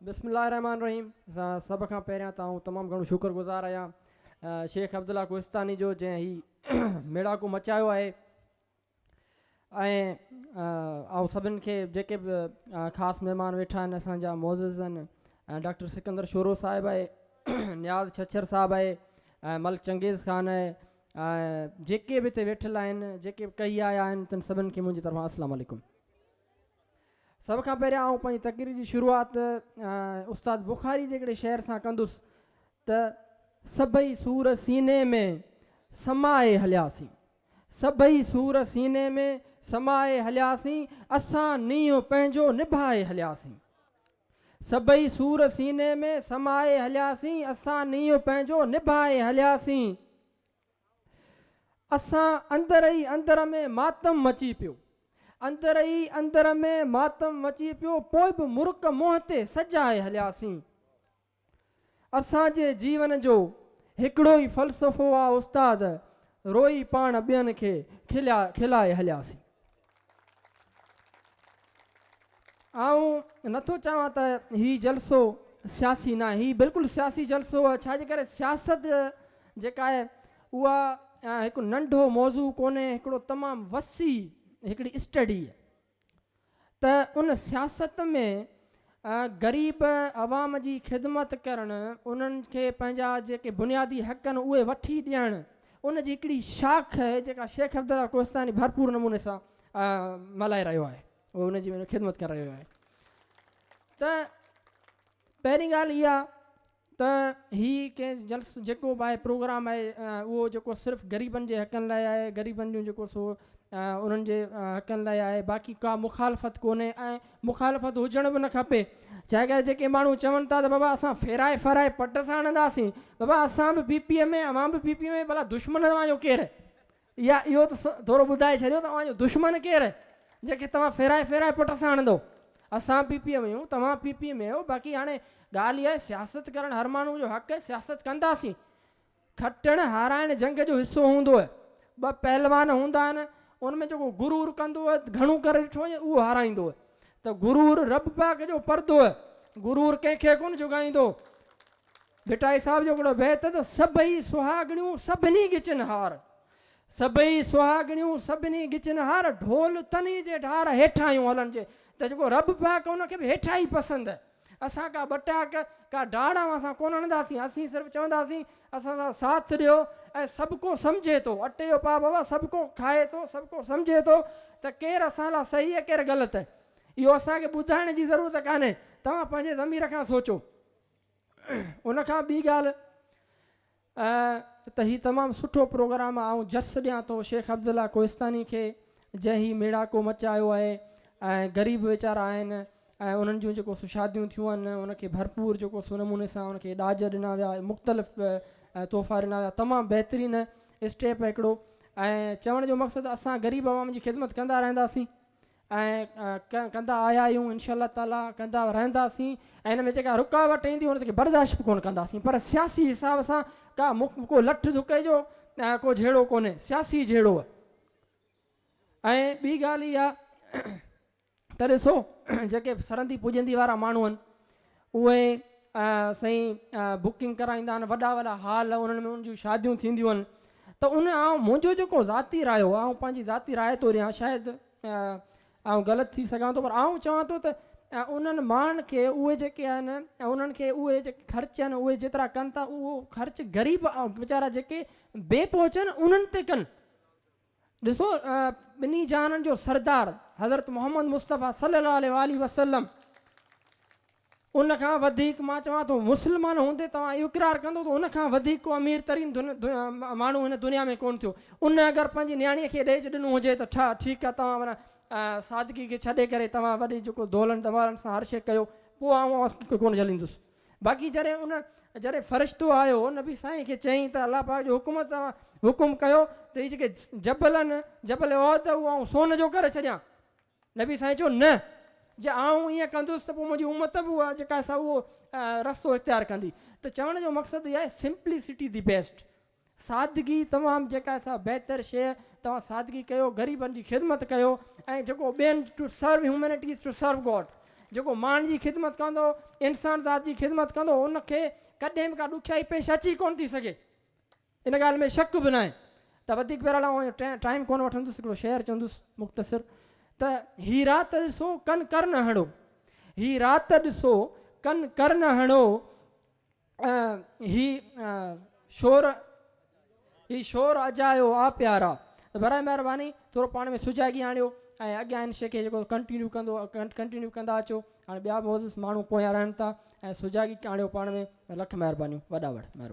بسم الله الرحمٰن الرحيم سڀ کان پهريان ته آئون تمام گهڻو شڪر گذار آهيان شيخ عبدالله ڪوهستاني جو جنهن هي ميڙاڪو مچايو آهي ۽ آئون سڀن کي جيڪي به خاص مهمان ويٺا آهن اسان جا معزز آهن ۽ ڊاڪٽر سڪندر شورو صاحب آهي نياز ڇڇر صاحب آهي ۽ ملڪ چنگيز خان آهي ۽ جيڪي به هتي ويٺل آهن جيڪي به ڪهي آيا آهن تن سڀن کي منهنجي طرفان السلام عليڪم سڀ کان پهريان آئون پنهنجي تقرير جي شروعات استاد بخاري جي هڪڙي شعر سان ڪندس ته سڀئي سور سيني ۾ سمائي هلياسين سڀئي سور سيني ۾ سمائي هلياسين اسان نينهن پنهنجو نڀائي هلياسين سڀئي سور سيني ۾ سمائي هلياسين اسان نينهن پنهنجو نڀائي هلياسين اسان اندر ئي اندر ۾ ماتم مچي پيو. اندر ئي اندر ۾ ماتم مچي پيو پوء به مرڪ منهن تي سجائي هلياسين. اسان جي جيون جو هڪڙو ئي فلسفو آ استاد، روئي پاڻ ٻين کي کلائي هلياسين. آئون نٿو چاهيان ته هي جلسو سياسي ناهي، هي بلڪل سياسي جلسو آهي، ڇا جي ڪري سياست جيڪا آهي اها هڪ ننڍو موضوع ڪونهي، هڪڙو تمام وسيع هڪڙي اسٽڊي آهي ته ان سياست ۾ غريب عوام جي خدمت ڪرڻ، انهن کي پنهنجا جيڪي بنيادي حق آهن اهي وٺي ڏيڻ، ان جي هڪڙي شاخ آهي جيڪا شيخ عبدالله ڪوهستاني ڀرپور نموني سان ملهائي رهيو آهي. اهو ان جي خدمت ڪري رهيو آهي ته پهرين ڳالهه اها ته هي ڪنهن جلس جيڪو به آهي پروگرام آهي اهو جيڪو صرف غريبن جي حقن لاء آهي غريبن جون جيڪو سو انهن جي حقن لاء آهي باقي ڪا مخالفت ڪونهي ۽ مخالفت هجڻ به نه کپي ڇا ڪري جيڪي ماڻهو چون ٿا ته بابا اسان ڦيرائي ڦيرائي پٽ سان هڻنداسين بابا اسان به پي پي ۾ اوهان به پي پي ۾ ڀلا دشمن اوهان جو ڪير يا اهو ته ٿورو ٻڌائي ڇڏيو ته اوهان جو دشمن ڪير آهي جنهن کي توهان ڦيرائي ڦيرائي پٽ سان هڻندو. اسان پي پي ۾ آهيون، توهان پي پي ۾ آهيو، باقي هاڻي ڳالهه اها آهي سياست ڪرڻ هر ماڻهو جو حق آهي، سياست ڪنداسين. کٽڻ هارائڻ جنگ جو حصو هوندو آهي. ٻه پهلوان هوندا آهن، ان ۾ جيڪو غرور ڪندو آهي، گهڻو ڪري ڏٺو وڃي اهو هارائيندو آهي. ته غرور رب پاڪ جو پردو آهي، غرور ڪنهن کي ڪونه جهڪائيندو. ڀٽائي صاحب جو هڪڙو بيت ته سڀئي سهاڳڻيون سڀني ڳچن هار، سڀئي سهاڳڻيون سڀني ڳچن هار، ڍول تني جي ڍار هيٺاهيون هلن جي، ته جيڪو رب پاڪ ان کي به هيٺاهي پسند. اسان ڪا ٻٽاڪ، ڪا ڊاڙ اوهان سان ڪونه هڻنداسين، اسين صرف چونداسين اسان سان ساٿ ڏيو ۽ سڀڪو سمجهي ٿو، اٽي جو پاء بابا سڀڪو کائي ٿو، سڀڪو سمجهي ٿو ته ڪير اسان لاء صحيح ڪير غلط. اهو اسان کي ٻڌائڻ جي ضرورت ڪانهي، توهان پنهنجي ضمير کان سوچو. ان کان ٻي ڳالهه ته هي تمام سٺو پروگرام آهي آئون جس ڏيان ٿو شيخ عبدالله ڪوهستاني کي جنهن هي ميڙاڪو مچايو آهي ۽ غريب ويچارا آهن ۽ انهن جون جيڪو سو شاديون ٿيون آهن ان کي ڀرپور جيڪو سو نموني سان ان کي ڏاج ڏنا ويا مختلف تحفا ڏنا ويا تمام بهترين اسٽيپ هڪڙو ۽ چوڻ جو مقصد اسان غريب عوام جي خدمت ڪندا رهنداسين ۽ ڪندا آيا آهيون انشاء الله تعالي ڪندا رهنداسين ۽ ان ۾ جيڪا رڪاوٽ ايندي ان کي برداشت به ڪونه ڪنداسين پر سياسي حساب سان ڪا ڪو لٺ ڌڪي جو ڪو جهيڙو ڪونهي سياسي جهيڙو آهي ۽ ٻي ڳالهه اها ته ڏسو جيڪي سرندي پڄندي وارا ماڻهو آهن اهي سائين بڪنگ ڪرائيندا آهن وڏا وڏا هال انهن ۾ انهن جون شاديون ٿينديون آهن ته ان آئون منهنجو جيڪو ذاتي رايو آئون پنهنجي ذاتي راء ٿو ڏيان شايد آئون غلط ٿي سگهان ٿو پر آئون چوان ٿو ته انهن ماڻهن کي اهي جيڪي آهن انهن کي اهي جيڪي خرچ آهن اهي جيترا ڪن ٿا اهو خرچ غريب ويچارا جيڪي بي پهچ آهن انهن تي ڪن ڏسو ٻنهي جهانن جو سردار حضرت محمد مصطفيٰ صلي الله عليه واٰله وسلم ان کان وڌيڪ مان چوان ٿو مسلمان هوندي توهان اهو اقرار ڪندو ته ان کان وڌيڪ ڪو امير ترين ماڻهو هن دنيا ۾ ڪونه ٿيو ان اگر پنهنجي نياڻيء کي ڏيج ڏنو هجي ته ٺا ٺيڪ آهي توهان معنيٰ سادگي کي ڇڏي ڪري توهان وڏي جيڪو دولن دمالن سان هر شيء ڪيو پوء آئون اوهان کي ڪونه جهليندس باقي جڏهن ان جڏهن فرشتو آيو نبي سائين کي چيائين ته الله پاڪ جو حڪم توهان حڪم ڪيو ته هي جيڪي جبل آهن جبل احد اهو آئون سون جو ڪري ڇڏيان نبي سائين چيو نه جي آئون ائين ڪندس ته پوء منهنجي امت به اها جيڪا سا اهو رستو اختيار ڪندي ته چوڻ جو مقصد اهو آهي سمپليسٽي the best سادگي تمام جيڪا سا بهتر شيء توهان سادگي ڪيو غريبن جي خدمت ڪيو ۽ جيڪو ٻين to serve humanity is to serve God. جيڪو ماڻهن جي خدمت ڪندو، انسان ذات جي خدمت ڪندو، ان کي ڪڏهن به ڪا ڏکيائي پيش اچي ڪونه ٿي سگهي. ان ڳالهه ۾ شڪ به ناهي ته وڌيڪ بهرحال آئون ٽائيم ڪونه وٺندس، هڪڙو شعر چوندس مختصر ته هي رات ڏسو ڪن ڪر نه هڻو، هي رات ڏسو ڪن ڪر نه هڻو، هي شور هي شور اجايو آ پيارا. ته برائي مهرباني ٿورو پاڻ ۾ سجاڳي آڻيو ۽ اڳيان ان شي کي جيڪو ڪنٽينيو ڪندو ڪنٽينيو ڪندا اچو. هاڻي ٻيا معزز ماڻهو پويان رهن ٿا ۽ سجاڳي آڻيو پاڻ ۾. لک مهربانيون وڏا وڙ مهرباني.